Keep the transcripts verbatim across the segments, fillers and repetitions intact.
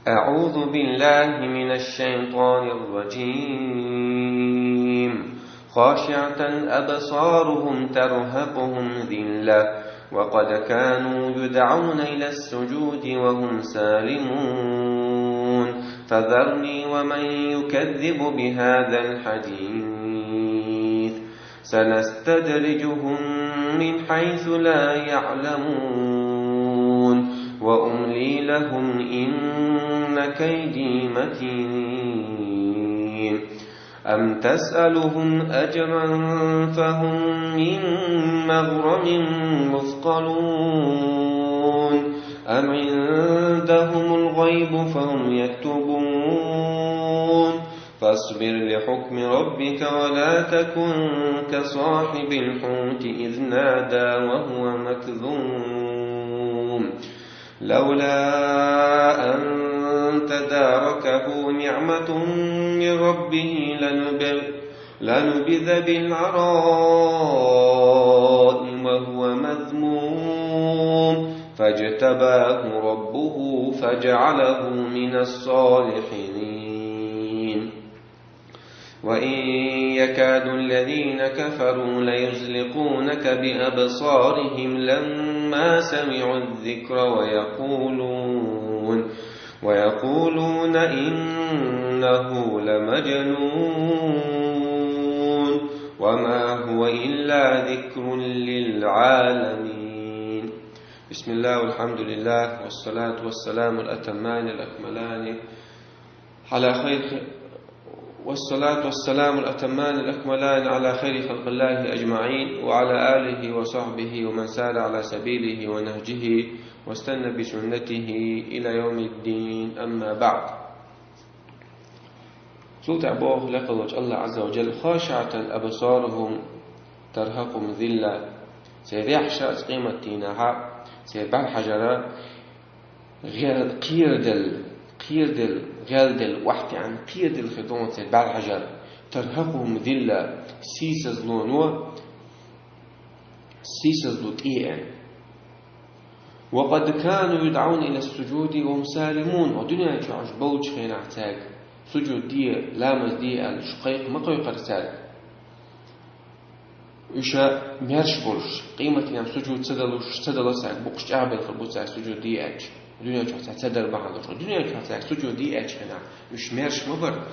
أعوذ بالله من الشيطان الرجيم. خاشعة أبصارهم ترهقهم ذلة وقد كانوا يدعون إلى السجود وهم سالمون. فذرني ومن يكذب بهذا الحديث سنستدرجهم من حيث لا يعلمون وأملي لهم إن كيدي متين. أم تسألهم أجرا فهم من مغرم مثقلون أم عندهم الغيب فهم يكتبون. فاصبر لحكم ربك ولا تكن كصاحب الحوت إذ نادى وهو مكذوم. لولا أن تداركه نعمة من ربه لنبذ لنبذ بالعراء وهو مذموم فاجتباه ربه فجعله من الصالحين. وإن يكاد الذين كفروا ليزلقونك بأبصارهم لما سمعوا الذكر ويقولون ويقولون إنه لمجنون وما هو إلا ذكر للعالمين. بسم الله والحمد لله والصلاة والسلام الأتمان الأكملان على خير والصلاة والسلام الأتمان الأكملان على خير خلق الله أجمعين وعلى آله وصحبه ومن سار على سبيله ونهجه واستن بسنته إلى يوم الدين، أما بعد. Цул тӀаьхьа боху лекха волчу Аллах Азза ва Джалла: «خاشعة أبصارهم ترهقهم ذلة». Церан рехь шаьш къематдийнахьа, церан бӀаьрхьажара гӀел-, кхераделла, кхераделла, гӀелделла, охьатаьӀна, кхераделла хир ду церан бӀаьрхьажар. ترهقهم ذلة, сийсазло, сийсазло тӀееана. وقد كانوا يدعون إلى السجود وهم سالمون. Ва дуьнен чохь уьш болчу хенахь цаьрга сужуд де, ламаз де аьлла, уьш кхайкха ма кхойкхура цаьрга. Уьш маьрша болуш, къематдийнахь сужуд ца далуш, ца дала цаьрга, букъаш чӀагӀбелхар бу цаьрга сужуд де аьлча. Дуьнен чохь цаьрга ца дар бахьана долуш. Дуьнен чохь цаьрга сужуд де аьлча хенахь, уьш маьрша ма бара.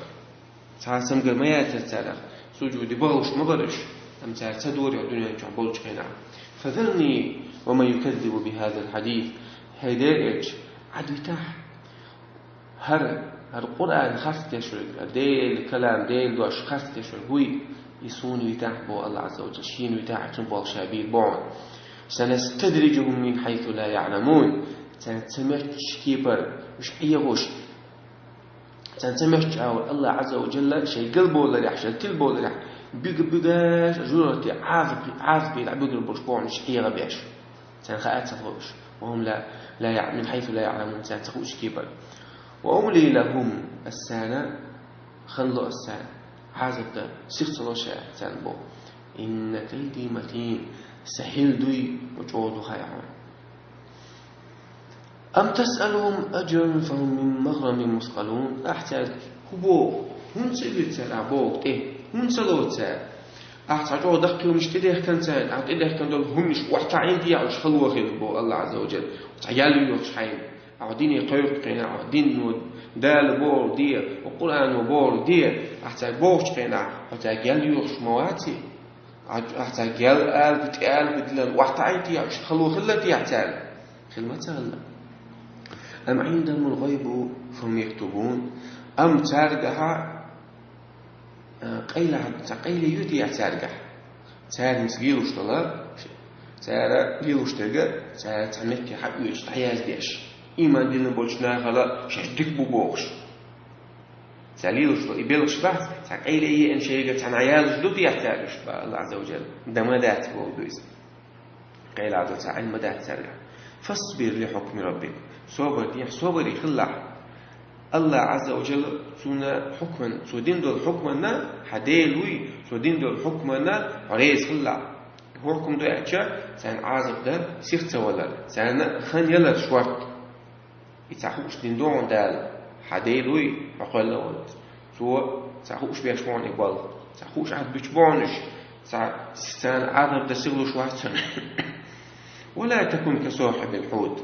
Цхьа самгар ма яцара царах, сужуде бахалуш ма бара уьш, амма цара ца дора дуьнен чохь болчу хенахь. فذرني ومن يكذب بهذا الحديث. ХӀай Делан элча, Ӏад витахь, хӀара, хӀара Къуръан харц деш верг, хӀара Делан калам, Делан дош харц деш верг вуй, и суна витахь, боху Аллах Азза ва Джалла, шена витахь, цунна болх ша бийр бу хьуна. سنستدرجهم من حيث لا يعلمون. Царна ца моьттучу кепара уьш Ӏехуш, царна ца моьттучу агӀор Аллах Азза ва Джалла шайн галбовларехь, шайн тилбовларехь, буьга-буьгаш жуьгтий Ӏазап, Ӏазапе дӀабуьгур болуш бу хьуна уьш Ӏехабеш. Царна хаа ца хууш. وهم لا، لا يع-، من حيث لا يعلمون, царна ца хуучу кепара. وأملي لهم, аса царна хан ло аса царна. Ӏазап дан сих ца ло ша царна боху. إن كيدي متين, сан хӀилла дуй, ва чӀогӀа ду хаьа хьуна. أم تسألهم أجرا فهم من مغرم مثقلون. Ахь цаьрга хӀун боху? ХӀунда ца вира цара ахь бохург тӀе? ХӀунда ца ло цара? Ахь цхьа чӀогӀа даккхий хӀуманаш тӀедехкина царна, ахь тӀедехкина долу хӀуманаш охьатаӀийта а уьш хало хилла боху Аллах Азза ва Джалла. Цхьа ял йоьхуш хьайна. Ахь дине кхойкху хенахь, ахь дино Дала бохург де, Къуръано бохург де, ахь цаьрга бохучу хенахь, хьо цаьрга ял йоьхуш ма ваций? Ахь, ахь цаьрга ял алапа, тӀе алапа дилан охьатаӀийта а уьш хало хилла те ахь цаьрга? Хила ма ца хилла. أم عندهم الغيب فهم يكتبون. Амма цаьргахьа, а, къайла-, цхьа къайле ю те цаьргахь? Цара хӀинца лелош долу, цара лелош дерг, цара цхьа метте хьаоьцуш, дӀаяздеш. Ийман дина болчу нахала шаьш дика бу бохуш. Цара лелош долу и белхаш бац, цхьа къайле еана шайга цхьаьна яздеш ду те цара уьш, боху Аллах Азза ва Джалла. Дан ма дац бохург ду иза. Къайла а ду цхьа Ӏилма дац цаьрга. فاصبر لحكم ربك. Собар де, собаре хилалахь. Аллах Азза ва Джалла цуьнан хьукман, цо дина долу хьукманна, хьан Дела вуй, цо дина долу хьукманна хьо реза хилалахь. Хьукам ду аьлча, царна Ӏазап дан сих ца валар, царна хан ялар шорта. И цхьа хууш дина ду хьуна Дала. Хьа Дела вуй, хьо кхоьллина волча. Цо ца хууш беш бохьан и болх, ца хууш Ӏад буьтуш бохьан уьш, ца, царна Ӏазап дан сиха луш вац цунна. «ولا تكن كصاحب الحوت».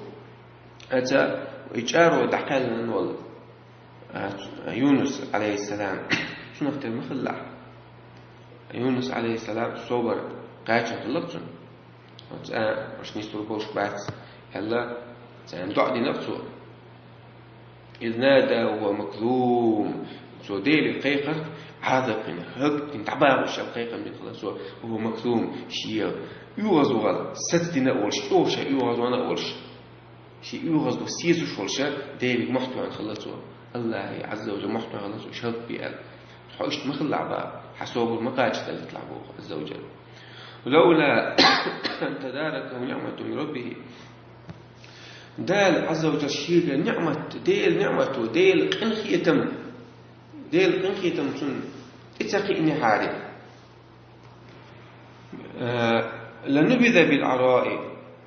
Аца и чӀаро дӀакхоьллина волу, а, Юнус, алейхиссалам, цунах тера ма хилалахь. Юнус, алейхиссалам, собар кхача хилла цунна. Оцу, а, уьш нислур болуш бац, аьлла, царна доӀа дина цо. «إذ نادى وهو مكظوم». Цо Деле кхайкхарх Ӏазап хилла, хӀаллакдина, дӀабагӀуш аьлла кхайкхам дина хилла цо, «وهو مكظوم», шен оьгӀазвахар сацдина а волуш, чӀогӀа шен оьгӀазвахна а волуш. Шен оьгӀазвахар сезаш волуш, Деле мохь тоьхна хилла цо. Аллахье, Ӏазза ва жалла, мохь тоьхна хилла цо, уьш хӀаллакбе аьлла. Хьо иштта ма хилалахь боху, хьан собар ма кхачадалийталахь боху, Ӏазза ва жалла. «لولا أن تداركه نعمة من ربه». Дала, Ӏазза ва жалла, шега ниӀмат, Делан ниӀмато, Делан къинхетам, Делан къинхетам цунна тӀе ца кхиънехьара. Э, «لنبذ بالعراء».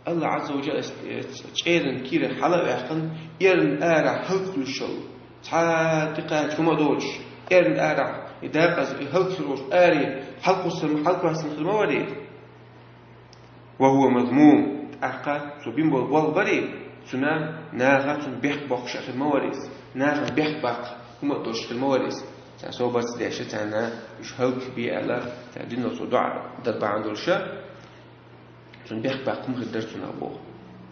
Аллахь Ӏазза ва жалла, э, чӀеран кийра хьала а ваьккхина, эрна арахь хӀаллакхуьлуш йолу, цхьа тӀекхача хӀума а доцуш, эрна арахь и дакъаза, и хӀаллакхир волуш аре хьалакхуссур, хьалакхоьссина хир ма вара иза. «وهو مذموم». ТӀаккха цо бина болу болх барий, цунна наха цунна бехк боккхуш а хир ма вара иза, нахана бехк баккха хӀума а долуш хир ма вара иза. Царна собар ца деш, царна уьш хӀаллакбе аьлла, цара дина долу цо доӀа дар бахьана долуш, цунна бехк баккха хӀума хир дара цунах боху.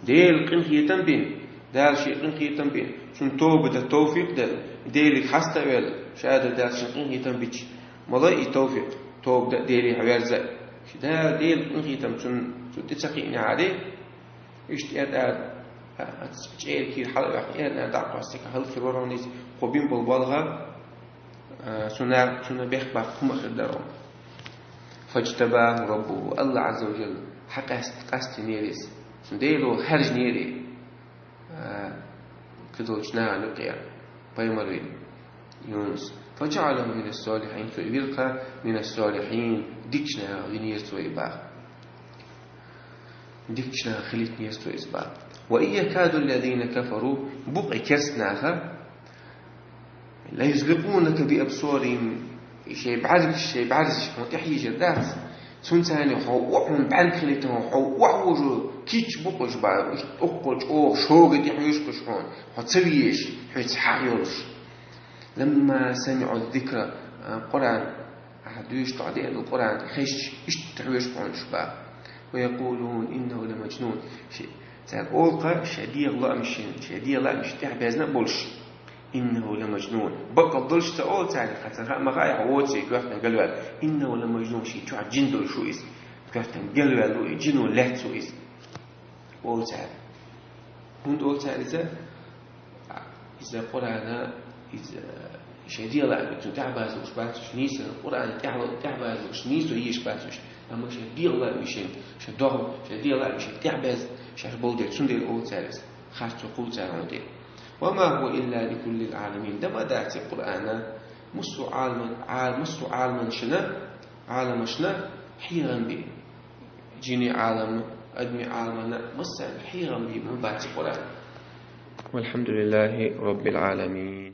Делан къинхетам бина, Дала шен къинхетам бина, цунна тоба дан товфикъ делла, Деле хьаста а велла, ша а дан Дала шен къинхетам бича, ма ло и товфикъ, тоба дан а, Деле хьаверза а. Ша Дала Делан къинхетам цунна, цунна тӀе ца кхиънехьара, иштта эрна ара, а, а, чӀеран кийра хьала а ваьккхина, эрна ара дӀакхоьссина хӀаллакхир вара хьуна иза, кхо бина болу болх, а, цунна, цунна бехк баккха хӀума а хир дара хьуна. «فاجتباه ربه». Аллахь Ӏазза ва жалла хьакъаст-, къастийнера иза. Цунна Дело хаьржинера, а, кхидолчу нахана юкъера пайхамар вина Юнус. «فجعله من الصالحين». Цо и вира кхин «من الصالحين», дикачу нахах винера цо и боху. Дикачу нахах хилийтинера цо иза боху. «وإن يكاد الذين كفروا», бу-кх и керста нах, «ليزلقونك بأبصارهم», шайн бӀаьргаш, шайн бӀаьрзаш хьуна тӀехьийжар дац. Цуьнца хьо охьа, хьуна бӀаьрг хилийтина, хьо охьавожо кийча бу-кх уьш боху, уьш тӀоккхал чӀогӀа шога тӀехьоьжуш-кх уьш хьуна, хьо ца везаш, хьоьца хьагӀ йолуш. «لما سمعوا الذكر», а, Къуръан ахьа дуьйш тохьадеана долу Къуръан тӀе хезча, иштта хьоьжуш-кх хьуна уьш боху. «ويقولون إنه لمجنون». Ши-, цара олу-кх шайн дегӀан лаамашна, шайн дегӀан лаамашна тӀаьхьабаьзна а болуш: «إنه لمجنون». Баккъал долуш ца олу цара, хьан цара хаа ма хаьа, хьо воций коьртана галваьлла. «إنه لمجنون», шен чохь жин долуш ву иза. Коьртана галваьлла ву и, жино лаьцна ву иза. Олу цара. ХӀунда олу цара иза? Иза Къуръана, иза шайн дегӀан лаамашна тӀаьхьабазлуш бац уьш, нийсса Къуръана тӀаьхьа-, тӀаьхьабазлуш, нийсо езаш бац уьш. Амма шайн дегӀан лаамашна, шайн догӀма, шайн дегӀан лаамашна тӀаьхьабаьзна шаьш болу дела, цундела олу цара иза. Харцо кхуллу цара хӀунда. «وما هو إلا ذكر للعالمين». Дан ма дац и Къуръан массо а Ӏаламан-, Ӏа-, массо а Ӏаламашна, Ӏаламашна хьехам бина. Жинийн Ӏалам, адамийн Ӏаламна, массарна хьехам бина ма бац и Къуръан. والحمد لله رب العالمين.